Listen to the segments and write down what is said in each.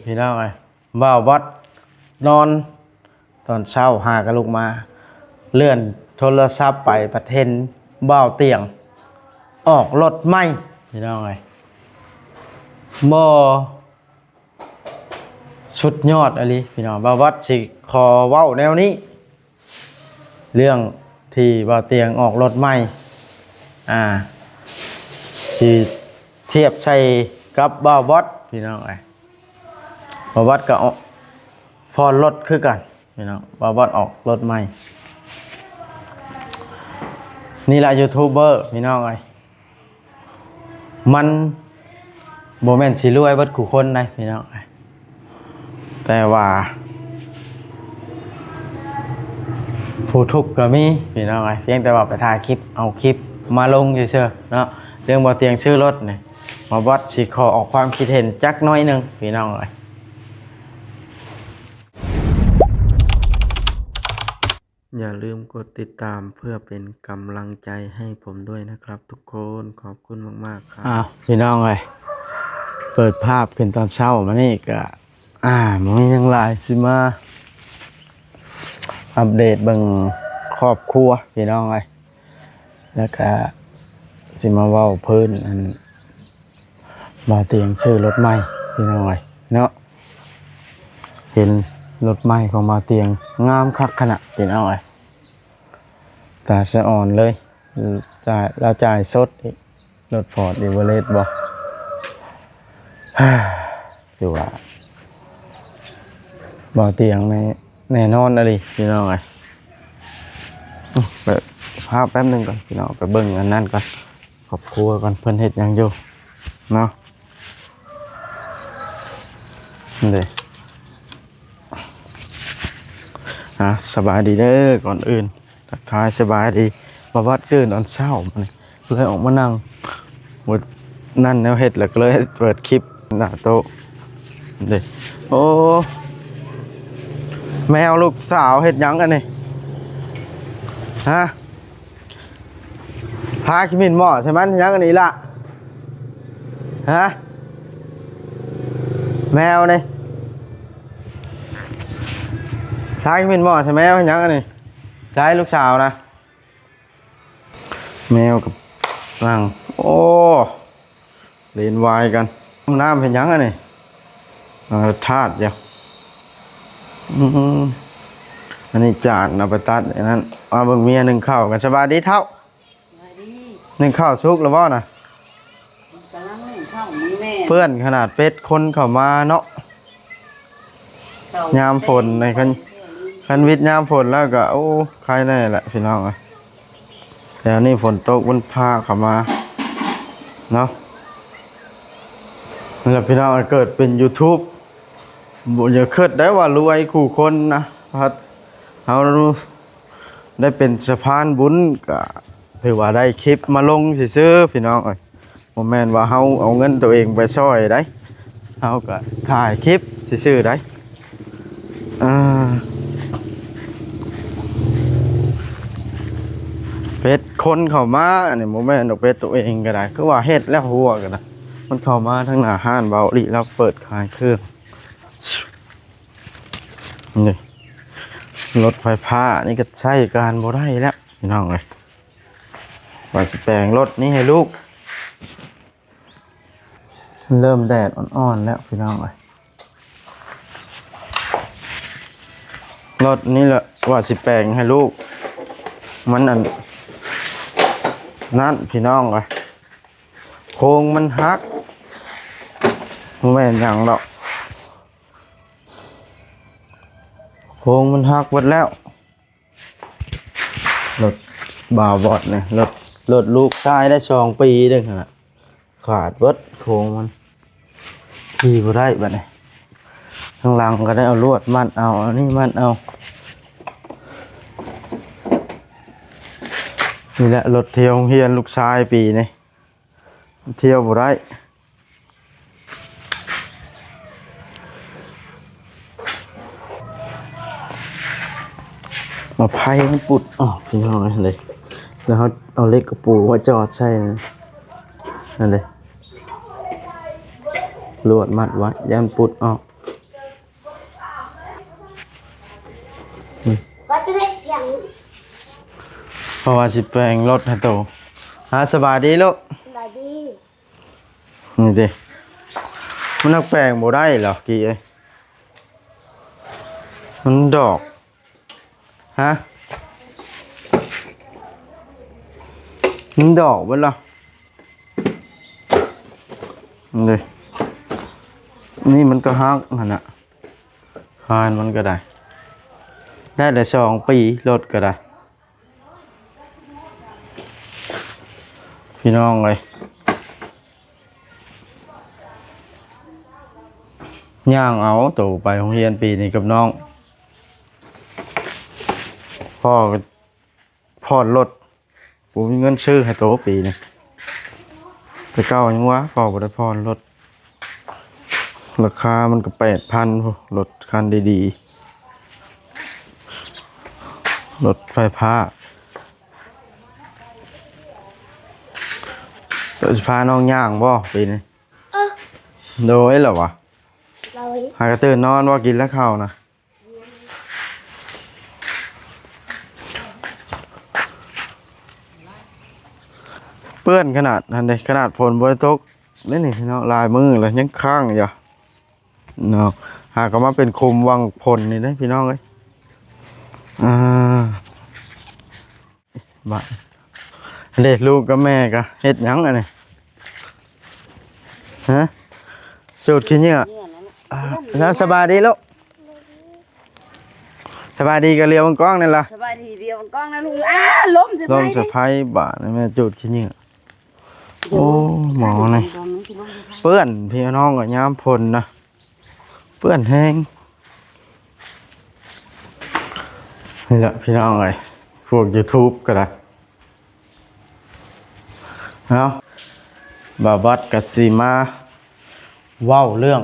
ພີ່ນ້ອງເອີຍ ບ່າວບອດນອນ ຕອນເຊົ້າຫາກະລຸກມາ ເລື່ອນໂທລະສັບໄປ ພັດເຫັນບ່າວຕຽງອອກລົດໃໝ່ ພີ່ນ້ອງເອີຍ ບໍ່ ສຸດຍອດອີ່ຫຼີພີ່ນ້ອງ. ບ່າວບອດຊິຂໍເວົ້າແນວນີ້ ເລື່ອງທີ່ບ່າວຕຽງອອກລົດໃໝ່ ອ່າ ຊິທຽບໃສ່ກັບບ່າວບອດ ພີ່ນ້ອງເອີຍ. ບ່າວບອດກໍອອກ ຟ້ອນລົດຄືກັນ ພີ່ນ້ອງ. ບ່າວບອດອອກລົດໃໝ່ ນີ້ລະ ຢູທູບເບີ ພີ່ນ້ອງເອີຍ. ມັນບໍ່ແມ່ນຊິລວຍເບິດຄູ່ຄົນໃດພີ່ນ້ອງ ແຕ່ວ່າຜູ້ທຸກກໍມີພີ່ນ້ອງ ພຽງແຕ່ວ່າໄປຖ່າຍຄລິບ ເອົາຄລິບມາລົງຊື່ໆເນາະ. ເລື່ອງບ່າວຕຽງຊື້ລົດນີ້ ບ່າວບອດຊິຂໍອອກຄວາມຄິດເຫັນຈັກໜ້ອຍໜຶ່ງພີ່ນ້ອງເອີຍ. ຢ່າลืมกดติดตามเพื่อเป็นกำลังใจให้ผมด้วยนะครับทุกคน ขอบคุณมากๆครับ ອ້າວ ພີ່ນ້ອງເອີຍ ເປີດພາບຂຶ້ນຕອນເຊົ້າມານີ້ກະ ອ່າ ບໍ່ມີຫຍັງຫຼາຍ ຊິມາອັບເດດເບິ່ງຄອບຄົວພີ່ນ້ອງເອີຍ ແລ້ວກະຊິມາເວົ້າພື້ນອັນ ບ່າວຕຽງຊື້ລົດໃໝ່ ພີ່ນ້ອງເອີຍເນາະ. ເຫັນລົດໃໝ່ຂອງບ່າວຕຽງງາມຄັກຂະໜາດ ພີ່ນ້ອງເອີຍ ຕາສະອອນເລີຍ. ຈ່າຍ ລາວຈ່າຍສົດອີກ ລົດຟອດເອເວີເຣດບໍ່ ຖືວ່າບ່າວຕຽງນີ້ແນ່ນອນອີ່ຫຼີ ພີ່ນ້ອງເອີຍ. ເອີ ພາແປັບໜຶ່ງກ່ອນ ພີ່ນ້ອງ ໄປເບິ່ງອັນນັ້ນກ່ອນ ຄອບຄົວກ່ອນ ເພິ່ນເຮັດຫຍັງຢູ່ເນາະ ນີ້ເດ້. ອ່າ ສະບາຍດີເດີ ກ່ອນອື່ນທັກທາຍສະບາຍດີ. ມາວັດຕື່ນຕອນເຊົ້າມານີ້ ເລີຍອອກມານັ່ງ ບໍ່ນັ້ນແນວເຮັດ ແລ້ວກໍເລີຍເປີດຄລິບໜ້າໂຕະເດ້. ໂອ້ ແມວລູກສາວເຮັດຫຍັງອັນນີ້ ຮະ? ທາຂີ້ໝິ່ນໝໍ້ໃສ່ມັນຫຍັງອັນນີ້ລະ ຮະ? ແມວນີ້ ທາຂີ້ໝິ່ນໝໍ້ໃສ່ແມວເຮັດຫຍັງອັນນີ້? ໃສ່ລູກສາວນະ ແມວກັບນັ່ງ ໂອ້ ເລນວາຍກັນ. ນ້ຳເຮັດຫຍັງອັນນີ້? ເອີ ທາດຢູ່. ອືມ ອັນນີ້ຈານເອົາໄປຕັດອັນນັ້ນ. ມາເບິ່ງເມຍໜຶ້ງເຂົ້າກັນ. ສະບາຍດີເຖົ້າ. ສະບາຍດີ. ໜຶ້ງເຂົ້າສຸກແລ້ວບໍ່ນະ? ກຳລັງໜຶ້ງເຂົ້ານີ້ແມ່. ເປື້ອນຂະໜາດ ເປັດຄົນເຂົ້າມາເນາະ. ຍາມຝົນນີ້ ຄັນ ຄັນວິດຍາມຝົນແລ້ວກໍ ໂອ້ ໄຄແນ່ແຫຼະພີ່ນ້ອງເອີຍ. ແຖວນີ້ຝົນຕົກມັນພາເຂົ້າມາເນາະ. ນັ້ນແຫຼະພີ່ນ້ອງເອີຍ ເກີດເປັນຢູທູບ ບໍ່ຢາກຄິດໄດ້ວ່າລວຍຄູ່ຄົນນະ. ເຮົາໄດ້ເປັນສະພານບຸນ ກໍຖືວ່າໄດ້ຄລິບມາລົງຊື່ໆ ພີ່ນ້ອງເອີຍ. ບໍ່ແມ່ນວ່າເຮົາເອົາເງິນໂຕເອງໄປຊ່ອຍໃດ ເຮົາກໍຖ່າຍຄລິບຊື່ໆໃດ. ອ່າ ເປັດຄົນເຂົ້າມາ ອັນນີ້ບໍ່ແມ່ນດອກ ເປັດໂຕເອງກໍໄດ້ ຄືວ່າເຮັດແລ້ວຫົວກໍໄດ້. ມັນເຂົ້າມາທາງໜ້າຮ້ານເບົາລີ້ ລາວເປີດຂາຍເຄື່ອງ. ນີ້ ລົດໄຟຟ້ານີ້ກໍໃຊ້ການບໍ່ໄດ້ແລ້ວ ພີ່ນ້ອງເອີຍ. ວ່າຊິແປງລົດນີ້ໃຫ້ລູກ ເລີ່ມແດດອ່ອນໆແລ້ວພີ່ນ້ອງເອີຍ. ລົດນີ້ແຫຼະວ່າຊິແປງໃຫ້ລູກ ມັນອັນນັ້ນພີ່ນ້ອງເອີຍ ໂຄງມັນຫັກ. ບໍ່ແມ່ນຫຍັງດອກ ໂຄງມັນຫັກເບິດແລ້ວ. ລົດບ່າວບອດນີ້ ລົດ ລົດລູກຊາຍໄດ້ສອງປີເດ້ຫັ້ນນະ ຂາດເບິດໂຄງມັນ ຂີ່ບໍ່ໄດ້ບັດນີ້. ທາງຫຼັງກໍໄດ້ເອົາລວດມັດເອົາ ເອົານີ້ມັດເອົາ. ນີ້ແຫຼະລົດທ່ຽວໂຮງຮຽນລູກຊາຍປີນີ້ ທ່ຽວບໍ່ໄດ້. ເອົາໄຜ່ມັນປຸດອອກພີ່ນ້ອງເອີຍ ແລ້ວເຮົາເອົາເຫຼັກກະປູມາຈອດໃສ່ນັ້ນເດ້ ລວດມັດໄວ້ ຢ້ານປຸດອອກ. ວ່າຊິເຮັດຫຍັງ? ເພາະວ່າຊິແປງລົດໃຫ້ໂຕ. ຫາ ສະບາຍດີລູກ. ສະບາຍດີ. ນີ້ເດ້ ມັນຮັກແປງບໍ່ໄດ້ລະກີ້ເອີຍ ມັນດອກ. ຮະ? ມັນດອກເບິດລະ. ນີ້ເດ້ ນີ້ມັນກໍຫັກຫັ້ນນະ ຄານມັນກໍໄດ້ ໄດ້ແຕ່ສອງປີ ລົດກໍໄດ້. ພີ່ນ້ອງເອີຍ ຍ່າງເອົາໂຕໄປໂຮງຮຽນປີນີ້ກັບນ້ອງ. ພໍ່ກໍຜ່ອນລົດ ບໍ່ມີເງິນຊື້ໃຫ້ໂຕປີນີ້. ແຕ່ເກົ່າຍັງວ່າພໍ່ບໍ່ໄດ້ຜ່ອນລົດ ລາຄາມັນກໍແປດພັນພຸ້ນ ລົດຄັນດີໆ ລົດໄຟຟ້າ. ເຈົ້າຊິພານ້ອງຍ່າງບໍ່ປີນີ້? ເອີ ໂດຍ ແລ້ວຫວາ? ໂດຍ. ຫາກະຕື່ນນອນບໍ່? ກິນແລ້ວເຂົ້ານະ? ເປື້ອນຂະໜາດຫັ້ນເດ້ ຂະໜາດຝົນບໍ່ໄດ້ຕົກເດ້ນີ້ເນາະ ຫຼາຍມື້ແລ້ວຍັງຄ້າງຢູ່ເນາະ. ຫາກະມາເປັນຂຸມຫວ່າງຝົນນີ້ເດ້ພີ່ນ້ອງເອີຍ. ອ່າ ບາດ ເດ້ ລູກກັບແມ່ກະເຮັດຫຍັງອັນນີ້? ຮະ? ຈູດຂີ້ເຫຍື້ອ. ອ່າ ສະບາຍດີລູກ. ສະບາຍດີກະຫຼຽວເບິ່ງກ້ອງແດ່ລະ. ສະບາຍດີ ຫຼຽວເບິ່ງກ້ອງນະລູກ. ອ້າ ລົ້ມໃສ່ ລົ້ມໃສ່ໄພ. ບາດນີ້ແມ່ຈູດຂີ້ເຫຍື້ອ. ໂອ້ ໝໍນີ້ເປື້ອນພີ່ນ້ອງ ກໍຍາມຝົນນະ ເປື້ອນແຮງ. ນີ້ແຫຼະພີ່ນ້ອງເອີຍ ພວກ YouTube ກໍໄດ້. ເອົາ ບ່າວບັດກໍຊິມາເວົ້າເລື່ອງ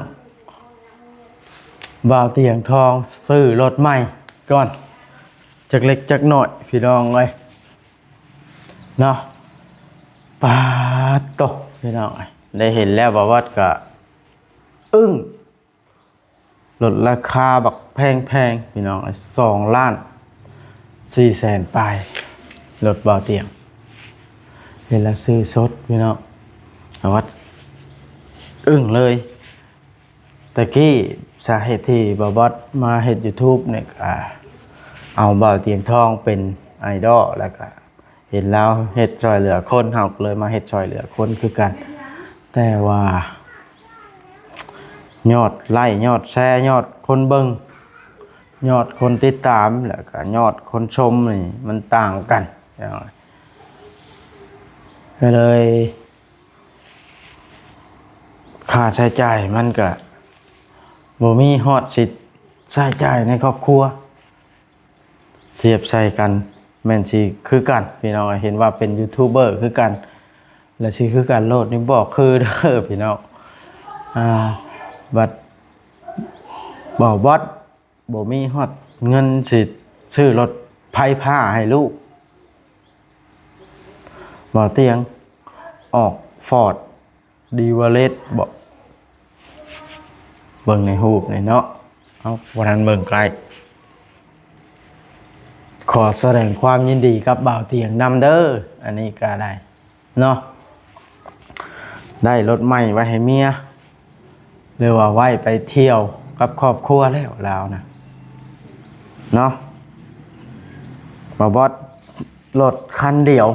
ບ່າວຕຽງທອງຊື້ລົດໃໝ່ກ່ອນ ຈັກເລັກຈັກນ້ອຍພີ່ນ້ອງເອີຍເນາະ. ປາດໂຕ ພີ່ນ້ອງເອີຍ ໄດ້ເຫັນແລ້ວບ່າວບັດກໍອຶ້ງ. ລົດລາຄາບັກແພງໆ ພີ່ນ້ອງ ສອງລ້ານສີ່ແສນປາຍ ລົດບ່າວຕຽງ. ເຫັນແລ້ວຊື້ສົດພີ່ນ້ອງ ອາວັດອຶ້ງເລີຍ. ແຕ່ກີ້ສາເຫດທີ່ບ່າວບັດມາເຮັດ YouTube ນີ້ ກະເອົາບ່າວຕຽງທອງເປັນໄອດອລ ແລ້ວກະ ເຫັນລາວເຮັດຊ່ອຍເຫຼືອຄົນ ເຮົາກໍເລີຍມາເຮັດຊ່ອຍເຫຼືອຄົນຄືກັນ. ແຕ່ວ່າຍອດໄລ້ ຍອດແຊ ຍອດຄົນເບິ່ງ ຍອດຄົນຕິດຕາມ ແລ້ວກະຍອດຄົນຊົມນີ້ມັນຕ່າງກັນ ກໍເລີຍຄ່າໃຊ້ຈ່າຍມັນກະບໍ່ມີຮອດຊິໃຊ້ຈ່າຍໃນຄອບຄົວ. ທຽບໃສ່ກັນແມ່ນຊິຄືກັນ ພີ່ນ້ອງ ເຫັນວ່າເປັນຢູທູບເບີຄືກັນ ແລະ ຊິຄືກັນໂລດນີ້ບໍ່ຄືເດີພີ່ນ້ອງ. ອ່າ ບັດ ບ່າວບັດບໍ່ມີຮອດເງິນຊິຊື້ລົດໄຟຟ້າໃຫ້ລູກ ບ່າວຕຽງອອກຟອດ ດີວາເລັດບໍ? ເບິ່ງໃນຮູບນີ້ເນາະ ເຮົາບໍ່ທັນເບິ່ງໃກ້. ຂໍສະແດງຄວາມຍິນດີກັບບ່າວຕຽງນຳເດີ ອັນນີ້ກໍໄດ້ເນາະ ໄດ້ລົດໃໝ່ໄວ້ໃຫ້ເມຍ ຫຼືວ່າໄວ້ໄປທ່ຽວກັບຄອບຄົວແລ້ວລາວນະເນາະ. ບ່າວບອດ ລົດຄັນດຽວ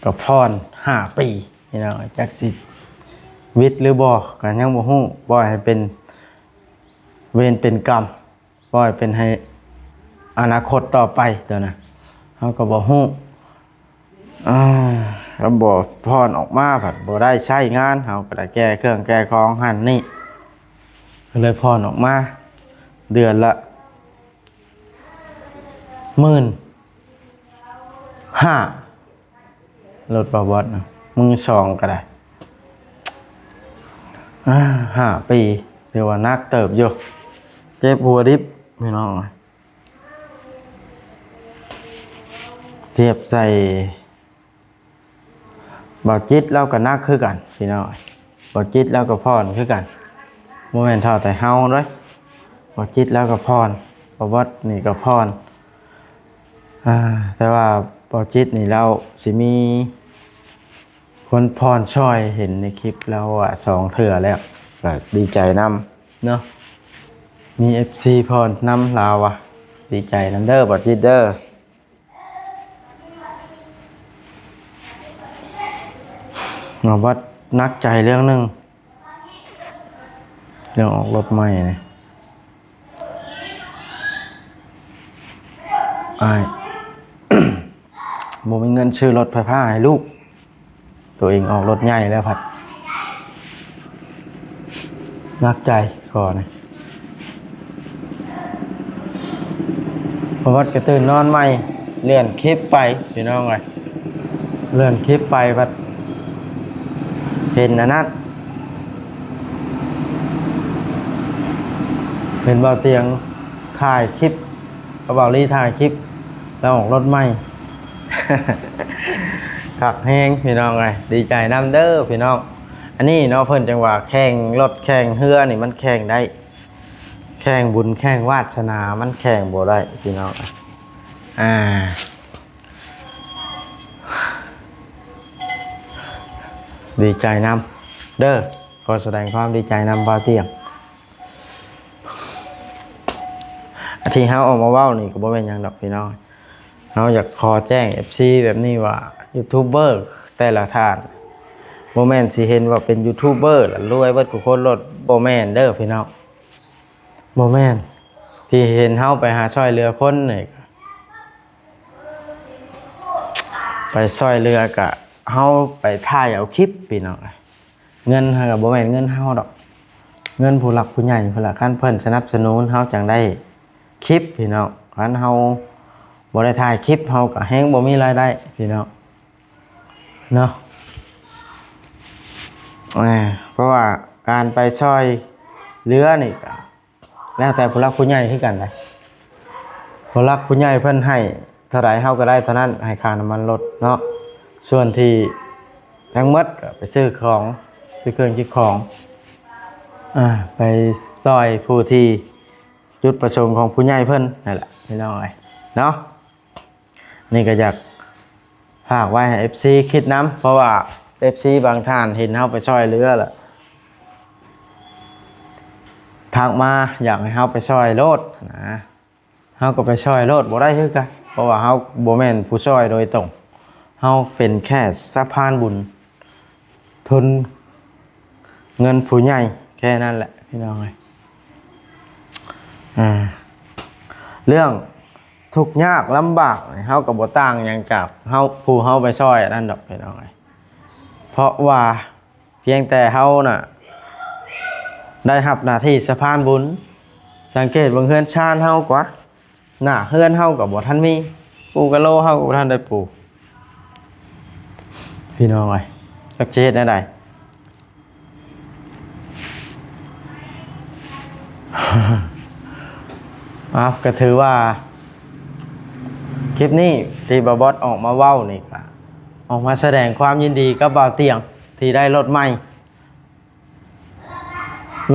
ກໍຜ່ອນຫ້າປີ ພີ່ນ້ອງ ຈັກຊິວິດຫຼືບໍ່ກໍຍັງບໍ່ຮູ້ ປ່ອຍໃຫ້ເປັນເວນເປັນກຳ ປ່ອຍເປັນໃຫ້ອະນາຄົດຕໍ່ໄປ ຕົວນະ ເຮົາກໍບໍ່ຮູ້. ອ່າ ຄັນບໍ່ຜ່ອນອອກມາພັດບໍ່ໄດ້ໃຊ້ງານ ເຮົາກໍໄດ້ແກ່ເຄື່ອງແກ່ຂອງຫັ້ນນີ້ ກໍເລີຍຜ່ອນອອກມາເດືອນລະ ໝື່ນຫ້າ ລົດບ່າວບອດນະ ມືສອງກໍໄດ້ ອ່າ ຫ້າປີ ຖືວ່າໜັກເຕີບຢູ່ ເຈັບຫົວດິບ ພີ່ນ້ອງ. ທຽບໃສ່ ບ່າວຈິດລາວກໍໜັກຄືກັນ ພີ່ນ້ອງ ບ່າວຈິດລາວກໍຜ່ອນຄືກັນ ບໍ່ແມ່ນເທົ່າແຕ່ເຮົາເດ້ ບ່າວຈິດລາວກໍຜ່ອນ ບໍ່ບອດນີ້ກໍຜ່ອນ ອ່າ ແຕ່ວ່າບໍ່ຈິດນີ້ລາວຊິມີຄົນຜ່ອນຊ່ອຍ ເຫັນໃນຄລິບລາວວ່າສອງເທື່ອແລ້ວ ກໍດີໃຈນຳເນາະ ມີເອັຟຊີຜ່ອນນຳລາວວ່າ ດີໃຈນຳເດີບໍ່ຈິດເດີ. ມາວັດໜັກໃຈເລື່ອງໜຶ່ງ ເລື່ອງອອກລົດໃໝ່ນີ້ ອ້າຍ ບໍ່ມີເງິນຊື້ລົດໄຟຟ້າໃຫ້ລູກ ໂຕເອງອອກລົດໃຫຍ່ແລ້ວພັດໜັກໃຈ ຂໍນີ້ ບໍ່ວັດກໍຕື່ນນອນໃໝ່ ເລື່ອນຄລິບໄປ ພີ່ນ້ອງເອີຍ ເລື່ອນຄລິບໄປພັດເຫັນອັນນັ້ນ ເຫັນບ່າວຕຽງຖ່າຍຄລິບ ກັບບ່າວລີຖ່າຍຄລິບ ແລ້ວອອກລົດໃໝ່ ຄັກແຮງພີ່ນ້ອງເອີຍ ດີໃຈນຳເດີພີ່ນ້ອງ. ອັນນີ້ເນາະ ເພິ່ນຈັ່ງວ່າແຂ່ງລົດແຂ່ງເຮືອນີ້ມັນແຂ່ງໄດ້ ແຂ່ງບຸນແຂ່ງວາດສະໜາມັນແຂ່ງບໍ່ໄດ້ພີ່ນ້ອງ ອ່າ ດີໃຈນຳເດີ ຂໍສະແດງຄວາມດີໃຈນຳບ່າວຕຽງ. ອັນທີ່ເຮົາອອກມາເວົ້ານີ້ກໍບໍ່ແມ່ນຫຍັງດອກພີ່ນ້ອງ ເຮົາຢາກຂໍແຈ້ງເອັຟຊີແບບນີ້ວ່າ ຢູທູບເບີແຕ່ລະທ່ານ ບໍ່ແມ່ນຊິເຫັນວ່າເປັນຢູທູບເບີແລ້ວລວຍເບິດທຸກຄົນໂລດ ບໍ່ແມ່ນເດີພີ່ນ້ອງ ບໍ່ແມ່ນ ທີ່ເຫັນເຮົາໄປຫາຊ່ອຍເຫຼືອຄົນນີ້ ໄປຊ່ອຍເຫຼືອກະເຮົາໄປຖ່າຍເອົາຄລິບພີ່ນ້ອງ ເງິນຫັ້ນກໍບໍ່ແມ່ນເງິນເຮົາດອກ ເງິນຜູ້ຫຼັກຜູ້ໃຫຍ່ພຸ້ນລະ ຄັນເພິ່ນສະໜັບສະໜູນເຮົາຈັ່ງໄດ້ຄລິບພີ່ນ້ອງ ຄັນເຮົາບໍ່ໄດ້ຖ່າຍຄລິບເຮົາກໍແຮງບໍ່ມີລາຍໄດ້ພີ່ນ້ອງເນາະ ເພາະວ່າການໄປຊ່ອຍເຫຼືອນີ້ກໍ ແລ້ວແຕ່ຜູ້ຫຼັກຜູ້ໃຫຍ່ຄືກັນນະ ຜູ້ຫຼັກຜູ້ໃຫຍ່ເພິ່ນໃຫ້ເທົ່າໃດເຮົາກໍໄດ້ເທົ່ານັ້ນ ໃຫ້ຄ່ານ້ຳມັນລົດເນາະ ສ່ວນທີ່ທັງໝົດກໍໄປຊື້ຂອງ ຊື້ເຄື່ອງຊື້ຂອງ ອ່າ ໄປຊ່ອຍຜູ້ທີ່ຈຸດປະສົງຂອງຜູ້ໃຫຍ່ເພິ່ນນັ້ນແຫຼະພີ່ນ້ອງເອີຍເນາະ. ນີ້ກໍຢາກຝາກໄວ້ໃຫ້ເອັຟຊີຄິດນຳ ເພາະວ່າເອັຟຊີບາງທ່ານເຫັນເຮົາໄປຊ່ອຍເຫຼືອລະ ທັກມາຢາກໃຫ້ເຮົາໄປຊ່ອຍໂລດນະ ເຮົາກໍໄປຊ່ອຍໂລດບໍ່ໄດ້ຄືກັນ ເພາະວ່າເຮົາບໍ່ແມ່ນຜູ້ຊ່ອຍໂດຍຕົງ ເຮົາເປັນແຄ່ສະພານບຸນ ທຶນເງິນຜູ້ໃຫຍ່ ແຄ່ນັ້ນແຫຼະພີ່ນ້ອງເອີຍ ອ່າ ເລື່ອງທຸກຍາກລຳບາກ ເຮົາກໍບໍ່ຕ່າງຫຍັງຈາກເຮົາ ຜູ້ເຮົາໄປຊ່ອຍອັນນັ້ນດອກພີ່ນ້ອງເອີຍ ເພາະວ່າພຽງແຕ່ເຮົານະ ໄດ້ຮັບໜ້າທີ່ສະພານບຸນ ສັງເກດເບິ່ງເຮືອນຊານເຮົາກວ່າ ໜ້າເຮືອນເຮົາກໍບໍ່ທັນມີ ປູກະໂລເຮົາກໍບໍ່ທັນໄດ້ປູ ພີ່ນ້ອງເອີຍ ຈັກຊິເຮັດແນວໃດ ເອົາ ກໍຖືວ່າຄລິບນີ້ທີ່ບ່າວບອດອອກມາເວົ້ານີ້ ກໍອອກມາສະແດງຄວາມຍິນດີກັບບ່າວຕຽງທີ່ໄດ້ລົດໃໝ່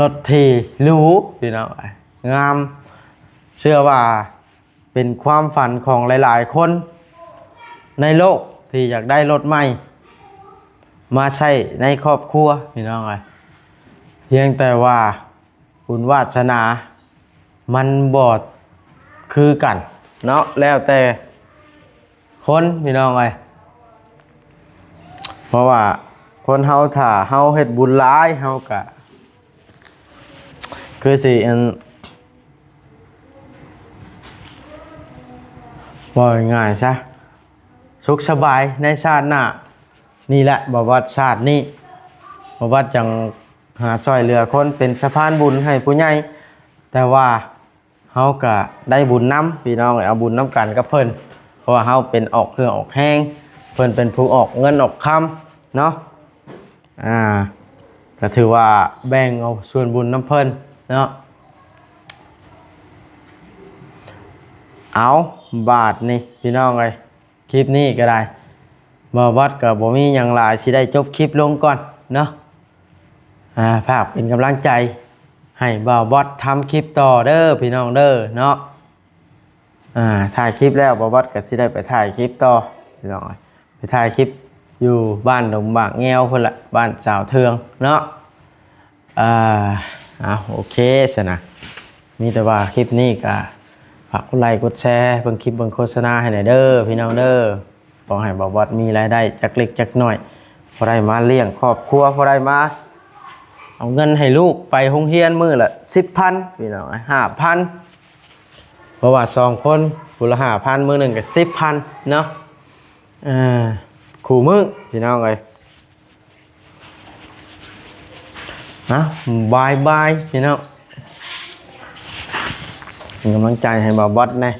ລົດທີ່ຫຼູ ພີ່ນ້ອງເອີຍ ງາມ ເຊື່ອວ່າເປັນຄວາມຝັນຂອງຫຼາຍໆຄົນໃນໂລກທີ່ຢາກໄດ້ລົດໃໝ່ມາໃຊ້ໃນຄອບຄົວ ພີ່ນ້ອງເອີຍ ພຽງແຕ່ວ່າບຸນວາດສະໜາມັນບໍ່ຄືກັນເນາະ ແລ້ວແຕ່ຄົນ ພີ່ນ້ອງເອີຍ ເພາະວ່າຄົນເຮົາ ຖ້າເຮົາເຮັດບຸນຫຼາຍ ເຮົາກະ ຄືຊິອັນ ເວົ້າງ່າຍໆຊະ ສຸກສະບາຍໃນຊາດໜ້ານີ້ແຫຼະ ບໍ່ວ່າຊາດນີ້ ບໍ່ວ່າຈັ່ງຫາຊ່ອຍເຫຼືອຄົນ ເປັນສະພານບຸນໃຫ້ຜູ້ໃຫຍ່ ແຕ່ວ່າເຮົາກະໄດ້ບຸນນຳ ພີ່ນ້ອງເອີຍ ເອົາບຸນນຳກັນກັບເພິ່ນ ເພາະວ່າເຮົາເປັນອອກເຄື່ອງອອກແຮງ ເພິ່ນເປັນຜູ້ອອກເງິນອອກຄຳເນາະ. ອ່າ ກໍຖືວ່າແບ່ງເອົາສ່ວນບຸນນຳເພິ່ນເນາະ. ເອົາ ບາດນີ້ພີ່ນ້ອງເອີຍ ຄລິບນີ້ກໍໄດ້ ບ່າວບອດກໍບໍ່ມີຫຍັງຫຼາຍ ຊິໄດ້ຈົບຄລິບລົງກ່ອນເນາະ. ອ່າ ຝາກເປັນກຳລັງໃຈໃຫ້ບ່າວບອດທຳຄລິບຕໍ່ເດີພີ່ນ້ອງເດີເນາະ. ອ່າ ຖ່າຍຄລິບແລ້ວ ບ່າວບອດກໍຊິໄດ້ໄປຖ່າຍຄລິບຕໍ່ພີ່ນ້ອງເອີຍ ໄປຖ່າຍຄລິບຢູ່ບ້ານດົງບາກແງວພຸ້ນລະ ບ້ານສາວເທືອງເນາະ. ອ່າ ເອົາ ໂອເຄຊັ້ນນະ ມີແຕ່ວ່າຄລິບນີ້ກໍຝາກກົດໄລກົດແຊ ເບິ່ງຄລິບເບິ່ງໂຄສະນາໃຫ້ແດ່ເດີພີ່ນ້ອງເດີ. ຂໍໃຫ້ບ່າວບອດມີລາຍໄດ້ຈັກເລັກຈັກນ້ອຍ ພໍໄດ້ມາລ້ຽງຄອບຄົວ ພໍໄດ້ມາເອົາເງິນໃຫ້ລູກໄປໂຮງຮຽນມື້ລະສິບພັນ ພີ່ນ້ອງ ຫ້າພັນ ເພາະວ່າສອງຄົນ ຜູ້ລະຫ້າພັນ ມື້ໜຶ່ງກໍສິບພັນເນາະ ເອີ ຄູ່ມື້ພີ່ນ້ອງເອີຍ. ນະ ບາຍບາຍພີ່ນ້ອງ ເປັນກຳລັງໃຈໃຫ້ບ່າວບອດແດ່